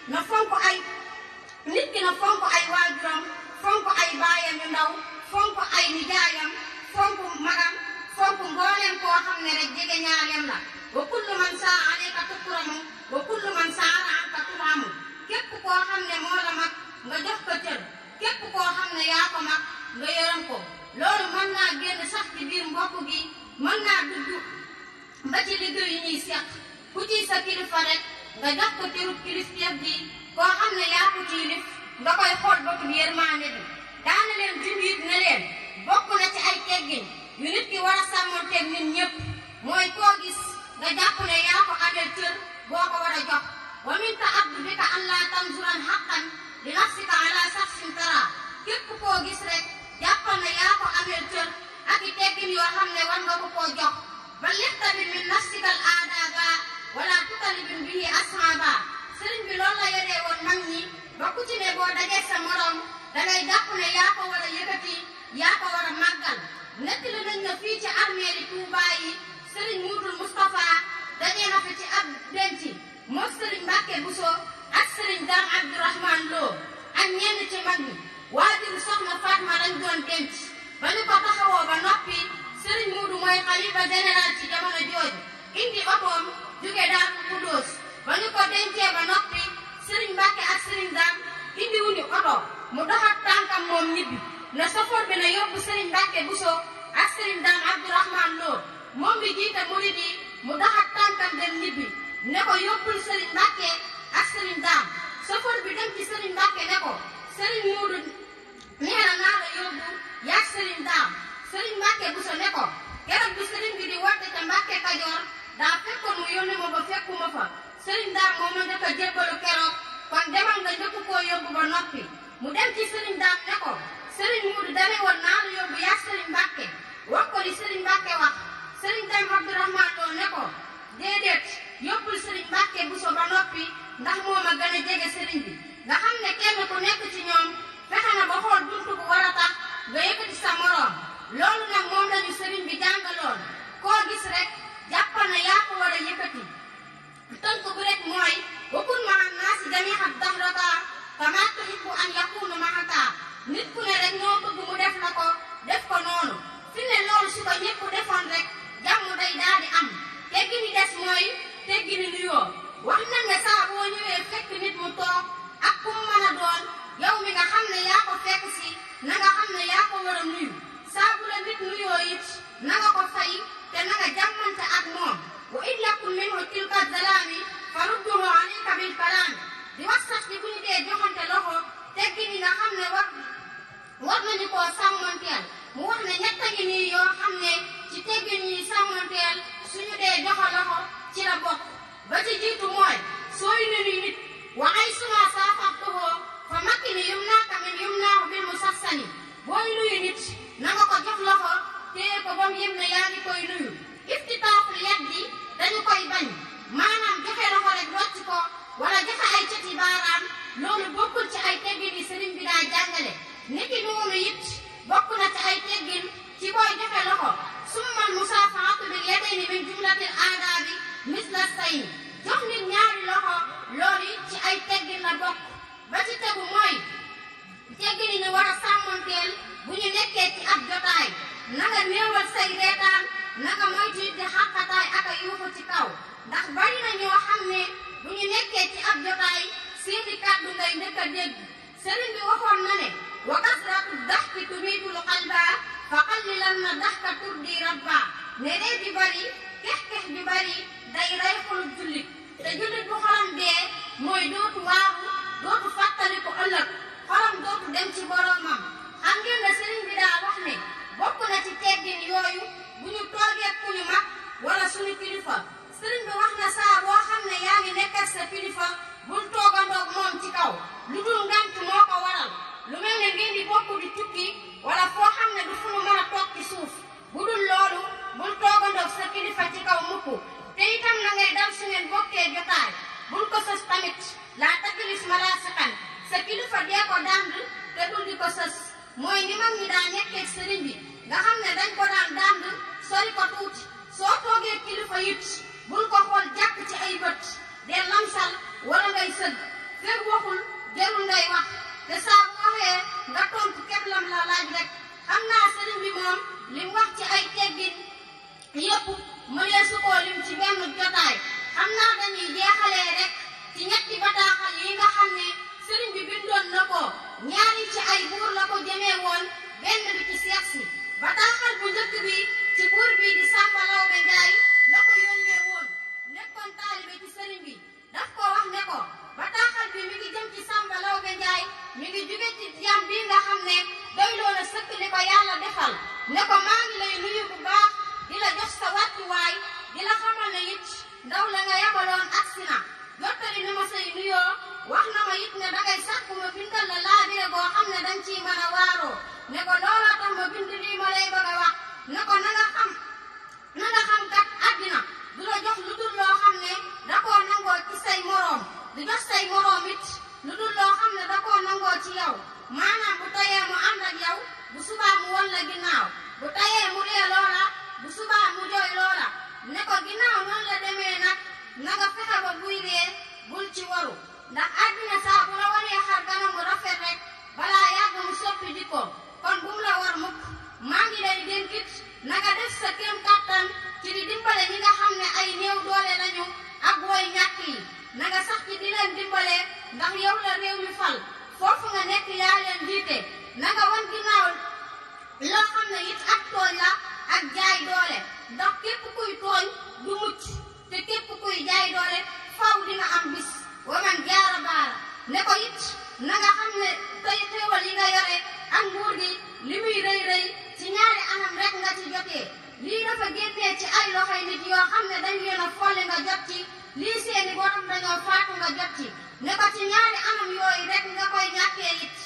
na fonk ay nit ki na fonk ay waajuram fonk ay baayam yu ndaw fonk ay nijaayam fonk magam fonk mbooleem koo xam ne rek jege ñaaleem la wa kullu man saa alayka tukramu wa kullu man saara anka turamu képp koo xam ne moo la mag nga jox ko cër képp koo xam ne yaa ko mag nga yërëm ko loolu mën naa génn sax ci biir mbokk gi mën naa dugg ba ci liggéey yi ñuy seq ku ci sa kilifa rek nga jox ko cërub kilifteef bi koo xam ne yaa ko ci yilif nga koy xool bëtu yërmande bi daana leen junjit ne leen bokk na ci ay teggin yu nit ki war a sàmmonteeg nit ñëpp mooy koo gis nga jàpp ne yaa ko amee cër boo ko war a jox wa min ta'addubika an laa tanzuran haqqan li nafsika ala shakhsin tara képp koo gis rek jàppal ne yaa ko amee cër ak i teggin yoo xam ne war nga ko koo jox ba lixtabir min nafsika al aadaaba wala tutalibin bihi ashaaba sëriñ bi loolu la yoree woon mag ñi ba ku ci ne boo dajee sa morom dangay jàpp ne yaa ko war a yëkkati yaa ko war a màggal nettali nañ na fii ci armeeri Tuubaa yi sëriñ Muudul Mustapha dajee na fi ci ab denc moom sëriñ Mbàkke Buso ak sëriñ Daam Abdourahman Lo ak ñenn ci mag ñi waajuru soxna Fatma lañ doon denc ba ñu ko taxawoo ba noppi sëriñ Muudu mooy xalifa général ci jamono jooju indi otoom jóge Daaru Xudoos ba ñu ko dencee ba noppi sëriñ Mbàkke ak sëriñ Daam indi wuñu oto mu doxat tànkam moom ñibbi na sofoor bi na yóbbu sëriñ Mbàkke Buso ak sëriñ Daam Abdourahman Lo moom bi jiite murid yi mu doxat tànkam dem ñibbi ne ko yóbbul sëriñ Mbàkke ak sëriñ Daam sofoor bi dem ci sëriñ Mbàkke ne ko sëriñ Muudu nee na naa la yóbbu yaag sëriñ Daam sëriñ Mbàkke Buso ne ko keroog bi sëriñ bi di woote ca Mbàkke Kajoor daa fekkoon mu yónni ma ba fekkuma fa sëriñ Daam moo ma njëkk a jébbalu keroog kon demal nga njëkk koo yóbbu ba noppi mu dem ci sëriñ Daam ne ko sëriñ Muudu dane woon naa la yóbbu yaag sëriñ Mbàkke wax ko li sëriñ Mbàkke wax sëriñ Daam Abdourahman Lo ne ko déedéet yóbbul sëriñ Mbàkke Buso ba noppi ndax moo ma gën a jege sëriñ bi nga xam ne kenn ku nekk ci ñoom fexe na ba xool buntu bu war a tax nga yëkkati sa moroom loolu nag moom lañu sëriñ bi jàngaloon koo gis rek jàppal na yaa ko war a yëkkati tënk bu rek mooy wa kun ma'a naasi jamii'an dahraka kamaa tuhibbu an yakuunu ma'aka nit ku ne rek noo bëgg mu def la ko def ko noonu fi ne loolu su ko ñëpp defoon rek jàmm day daal di am teggi ni des mooy teggi ni nuyoo wax nañ ne saa boo ñëwee fekk nit mu toog ak ku mu mën a doon yow mi nga xam ne yaa ko fekk si na nga xam ne yaa ko war a nuyu saa bu la nit nuyoo it na nga ko fay te na nga jàmmante ak moom wa in yakun minhu tilka zalaami farudduhu alayka bil kalaami di wax sax ci bu ñu dee joxante loxo teggi ni nga xam ne war nañu koo sàmmanteel mu wax ne ñett ngi nii yoo xam ne ci teggi ni sàmmanteel suñu dee joxe loxo ci la bokk ba ci jiitu mooy sooy nuyu nit wa ay suma saafaxtuhu fa makkini yumnaaka min yumnaahu bil musassani booy nuyu nit na nga ko jox loxo téye ko ba mu yëm ne yaa ngi koy nuyu iftitaaful yaddi dañu koy bañ maanaam joxe loxo rek rocc ko wala joxe ay cati baaraam loolu bokkul ci ay teggin yi sëriñ bi daa jàngale niki noonu it bokk na ci ay teggin ci booy joxe loxo summal musaafaatu bil yadayni min jumlatil aadaabi misla sayni jox nit ñaari loxo loolu it ci ay teggin la bokk ba ci tegu mooy teggin yi ñu war a sàmmanteel bu ñu nekkee ci ab jotaay nanga néewal say reetaan nanga moytu it di xàqataay ak a yuuxu ci kaw ndax bari na ñoo xam ne bu ñu nekkee ci ab jotaay seeni kàddu ngay njëkk a dégg sëriñ bi waxoon na ne wa kasratu daxki tumiitul qalba fa qallilanna daxka turdi rabba ne ree di bari kex-kex bi bari day rey xolub jullit te jullit bu xolam dee mooy dootu waaru dootu fàttaliku ëllëg xolam dootu dem ci boroomam xam ngeen ne sëriñ bi daa wax ne bokk na ci teggin yooyu bu ñu toogee ku ñu mag wala suñu kilifa sëriñ bi wax na saa boo xam ne yaa ngi nekk ak sa kilifa bul toogandoog moom ci kaw lu dul ngant moo ko waral lu mel ne ngeen di bokk di tukki wala foo xam ne du fu mu mën a toog ci suuf bu dul loolu bul toogandoog sa kilifa ci kaw mukk te itam na ngay dal su ngeen bokkee jotaay bul ko sës tamit laa tajlis malaasiqan sa kilifa dee ko dànd te bul di ko sës mooy ni mag ñi daa nekkee sëriñ bi nga xam ne dañ ko daan dànd sori ko tuuti soo toogee kilifa it bul ko xool jàkk ci ay bët dee lamsal wala ngay sëgg fekk waxul jarul ngay wax te saa bu waxee nga tontu képp lam la laaj rek xam naa sëriñ bi moom lim wax ci ay teggin yëpp mënee su ko lim ci benn jotaay xam naa dañuy jeexalee rek ci ñetti bataaxal yi nga xam ne sëriñ bi bindoon na ko ñaari ci ay buur la ko jëmee woon benn bi ci seex si bataaxal bu njëkk bi ci buur bi di Samba Lawbe Njaay la ko yónnee woon nekkoon taalibe ci sëriñ bi daf ko wax ne ko bataaxal bi mi ngi jëm ci Samba Lawbe Njaay mi ngi jóge ci jàmm bi nga xam ne doyloo na sëkk li ko yàlla defal ne ko maa ngi lay nuyu bu baax di la jox sa wàccuwaay di la xamal ne it ndaw la nga yabaloon agsi na jottali ni ma say nuyoo wax na ma it ne dangay sàkku ma bindal la laabire boo xam ne dañ ciy mën a waaroo ne ko looloo tax ma bind lii ma lay bëgg a wax ne ko na nga xam kat àddina du la jox lu dul loo xam ne da koo nangoo ci say moroom di jox say moroom it lu dul loo xam ne da koo nangoo ci yow maanaam bu tayee mu ànd ak yow bu subaa mu won la ginnaaw bu tayee mu ree loola bu subaa mu jooy loola ne ko ginnaaw noonu la demee nag na nga fexe ba buy ree bul ci waru ndax àddina saa bu la wanee xar kanam bu rafet rek balaa yàgg mu soppi jikko kon bu mu la war mukk maa ngi lay dénkit na nga def sa kéem kàttan ci di dimbale ñi nga xam ne ay néew doole lañu ak woy ñàkk yi na nga sax ci di leen dimbale ndax yow la réew mi fal foofu nga nekk yaa leen jiite na nga wan ginnaaw loo xam ne it ak tooñ la ak jaay doole ndax képp kuy tooñ du mucc te képp kuy jaay doole faw dina am bis waman jaara baara ne ko it na nga xam ne tey xéewal yi nga yore ak nguur gi li muy rëy rëy ci ñaari anam rek nga ci jotee lii dafa génnee ci ay loxoy nit yoo xam ne dañ leen a folli nga jot ci lii seeni borom dañoo faatu nga jot ci ne ko ci ñaari anam yooyu rek nga koy ñàkkee it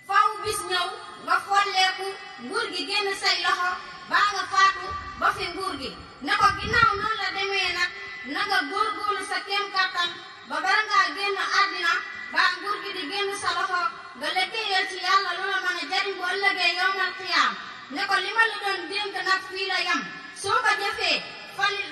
faw bis ñëw nga folleeku nguur gi génn say loxo baa nga faatu ba fi nguur gi ne ko ginnaaw noonu la demee nag na nga góorgóorlu sa kéem kattan ba bara ngaa génn àddina baa nguur gi di génn sa loxo nga liggéeyal ci yàlla lu la mën a jariñ bu ëllëgee yowmal xiyaam ne ko li ma la doon dénk nag fii la yam soo ko jëfee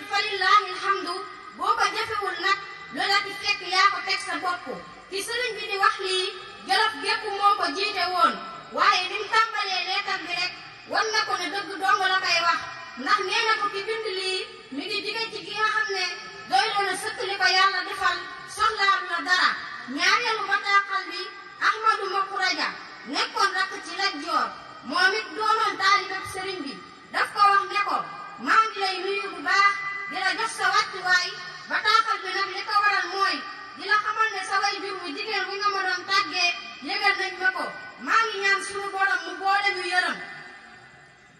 falillaahi alhamdu boo ko jëfewul nag loola ci fekk yaa ko teg sa bopp ki sëriñ bi di wax lii Jolof gépp moo ko jiite woon waaye ni mu tàmbalee leetar bi rek wan na ko ne dëgg dong la koy wax ndax nee na ko ki bind lii mi ngi jige ci ki nga xam ne doyloo na sëkk li ko yàlla defal soxlaalu la dara ñaareelu bataaxal bi Ahmadu Makuraja nekkoon rakk ci Lat Joor moom it doonoon taalibeb sëriñ bi daf ko wax ne ko maa ngi lay nuyu bu baax di la jox sa wàccuwaay bataaxal bi nag li ko waral mooy di la xamal ne sa way jur bu jigéen wi nga ma doon tàggee yëgal nañ ma ko maa ngi ñaan suñu borom mu boole ñu yërëm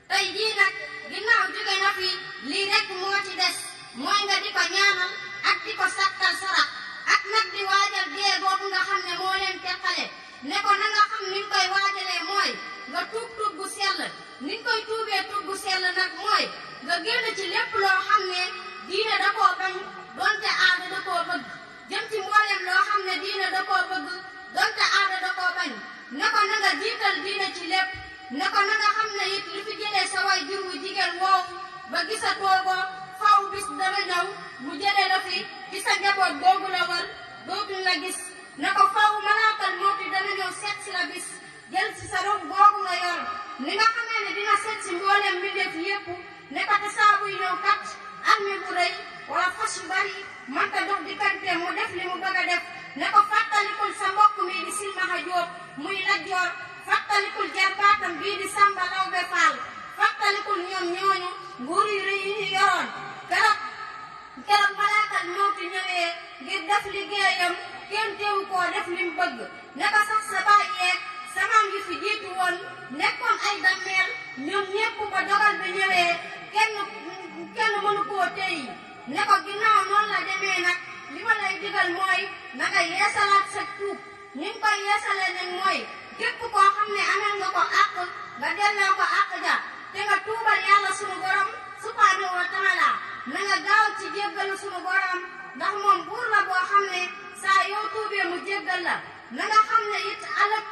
tey jii nag ginnaaw jóge na fi lii rek moo ci des mooy nga di ko ñaanal ak di ko sàkkal sarax ak nag di waajal dee boobu nga xam ne moo leen teqale ne ko na nga xam ni nga koy waajalee mooy nga tuub tuub bu sell ni nga koy tuubee tuub bu sell nag mooy nga génn ci lépp loo xam ne diine da koo bañ donte aada da koo bëgg jëm ci mboolem loo xam ne diine da koo bëgg donte aada da koo bañ ne ko na nga jiital diine ci lépp ne ko na nga xam ne it li fi jëlee sa way jur wu jigéen woowu ba gisatoo ko faw bis dana ñëw mu jëlee la fi ci sa njaboot googu la wër dootuñ la gis ne ko faw malaakal mawti dana ñëw seet si la bis jël si sa ruux googu nga yor ni nga xamee ne dina seet si mboolem mbindeef yépp ne ko te saa buy ñëw kat armée bu rëy wala fas yu bari mënta dox diggante mu def li mu bëgg a def ne ko fàttalikul sa mbokk mi di Silmaxa Jóob muy Lat Joor fàttalikul jarbaatam bii di Samba Lawbe Faal fàttalikul ñoom ñooñu nguur yu rëy yi ñu yoroon keroog malaakal mawti ñëwee ngir def liggéeyam kenn teewu koo def li mu bëgg ne ko sax sa baay yeeg sa maam yi fi jiitu woon nekkoon ay dammeel ñoom ñépp ba dogal bi ñëwee kenn mënu koo téyi ne ko ginnaaw noonu la demee nag li ma lay digal mooy na nga yeesalaat sa tuub ni nga koy yeesalee nag mooy képp koo xam ne amel nga ko àq nga delloo ko àq ja te nga tuubal yàlla sunu borom subhaanahu wa taala na nga gaaw ci jéggalu sunu borom ndax moom buur la boo xam ne saa yoo tuubee mu jéggal la na nga xam ne it ëllëg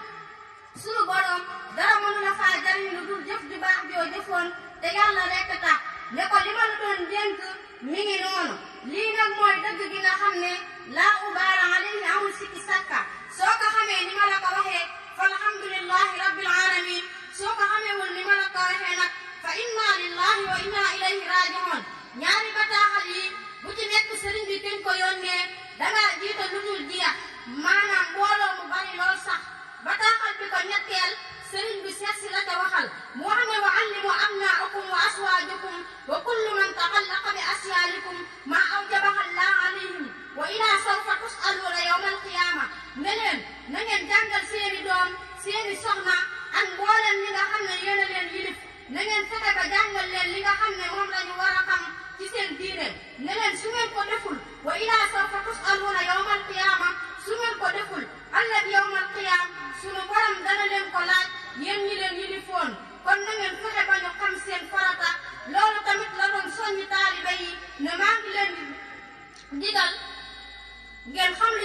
sunu borom dara mënu la faa jariñ lu dul jëf ju baax joo jëfoon te yàlla rekk tax ne ko li ma la doon dénk mi ngi noonu lii nag mooy dëgg gi nga xam ne laa ubaara alayhi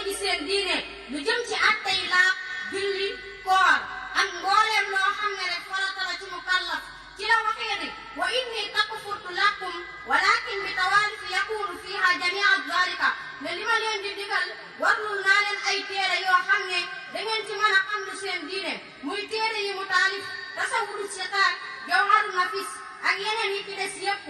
ji seen diine lu jëm ci attey laab julli koor ak mbooleem loo xam ne rek farata la ci mukallaf ci la waxee ni wa inni takfurtu lakum walakin bi tawalifi yakunu fiha jamia zalika ne li ma leen di digal warlul naa leen ay téere yoo xam ne da ngeen ci mën a xam lu seen diine muy téere yi mu taalif tasawudu sixaar jawharu nafis ak yeneen yi ci des yépp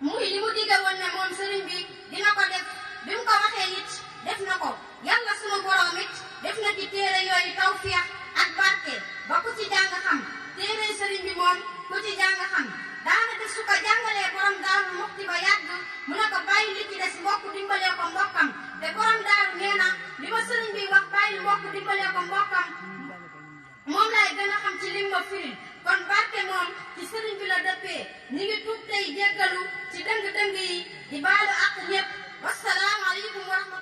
muy li mu digge woon ne moom sëriñ bi dina ko def bi mu ko waxee it def na ko yàlla sunu borom it def na ci téere yooyu tawfiix ak barke ba ku ci jàng xam téere sëriñ bi moom ku ci jàng xam daanaka su ko jàngalee borom daaru muxti ba yàgg mu ne ko bàyyi li ci des mbokk dimbalee ko mbokkam te borom daaru nee na li ma sëriñ bi wax bàyyi mbokk dimbalee ko mbokkam moom laay gën a xam ci lim ma firil kon barke moom ci sëriñ bi la dëppee ñi ngi tuub tey jéggalu ci dëng-dëng yi di baalu ak ñëpp wassalaamu aleykum wa rahmatulah